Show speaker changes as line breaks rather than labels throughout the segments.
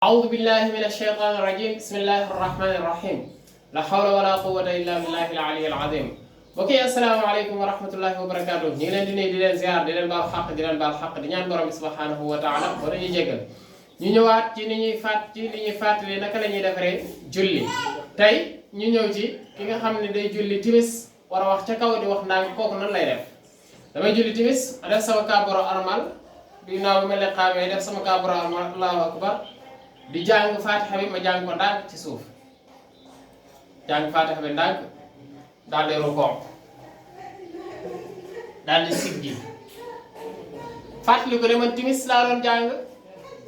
أعوذ بالله من الشيطان الرجيم بسم الله الرحمن الرحيم لا حول ولا قوة إلا بالله العلي العظيم mbokk yi asalaamaaleykum wa rahmatullahi wa barakaatu ñu ngi leen di nuyu di leen ziar di leen baal xaq di leen baal xaq di ñaan borom bi subhanahu wa taala ba dañuy jéggal ñu ñëwaat ci ni ñuy fàttali naka la ñuy defaree julli tey ñu ñëw ci ki nga xam ne day julli timis war a wax ca kaw di wax ndànk kooku nan lay def damay julli timis a def sama kaabaro armal ginnaaw bi ma leen xaamee def sama kaabaro armal allahu akbar di jàng faatixa bi ma jàng ko ndànk ci suuf jàng faatixa bi ndànk daal di rukoo daal di siggi fàttali ko ne man timis laa doon jàng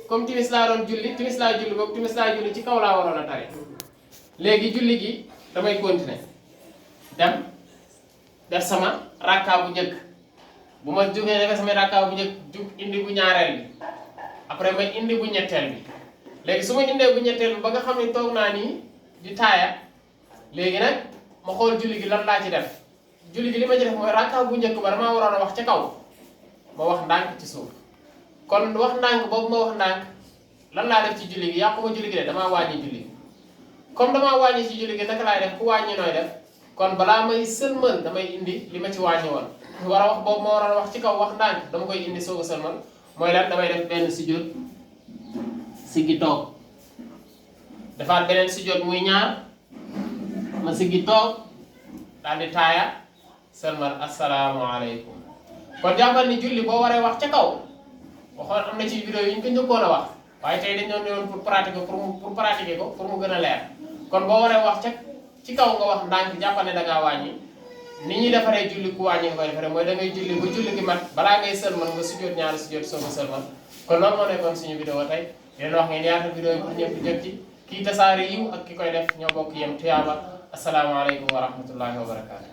comme timis laa doon julli timis laa julli boobu timis laa julli ci kaw laa waroon a tari léegi julli gi damay continuer dem def sama rakka bu njëkk bu ma jógee defee sama rakka bu njëkk jug indi bu ñaareel bi après may indi bu ñetteel bi léegi su ma indee bu ñetteel bi ba nga xam ne toog naa nii di taaya léegi nag ma xool julli gi lan laa ci def julli gi li ma ci def mooy rakka bu njëkk ba damaa waroon a wax ca kaw ma wax ndànk ci suuf kon wax ndànk boobu ma wax ndànk lan laa def ci julli gi yàqu ma julli gi de damaa wàññi julli gi comme damaa wàññi ci julli gi naka laay def ku wàññi nooy def kon balaa may sëlmal damay indi li ma ci wàññi woon war a wax boobu ma waroon a wax ci kaw wax ndànk dama koy indi soog a sëlmal mooy lan damay def benn sujjóot siggi toog defaat beneen sujjóot muy ñaar ma siggi toog daal di taaya sëlmal asalaamaaleykum kon jàppal ni julli boo waree wax ca kaw waxoon am na ci vidéo yi ñu ko njëkkoon a wax waaye tey dañoo ñëwoon pour pratiquer pour pratiquer ko pour mu gën a leer kon boo waree wax ca ci kaw nga wax ndànk jàppal ne da ngaa wàññi ni ñuy defaree julli ku wàññi nga koy defaree mooy da ngay julli ba julli gi mat balaa ngay sëlmal nga sujjóot ñaari sujjóot soog a sëlmal kon loolu moo nekkoon suñu vidéo tey leen wax ngeen yaatal vidéo yi pour ñëpp jot ci kii tasaare yiw ak ki koy def ñoo bokk yem tuyaaba asalaamaaleykum wa rahmatullahi wa barakaatu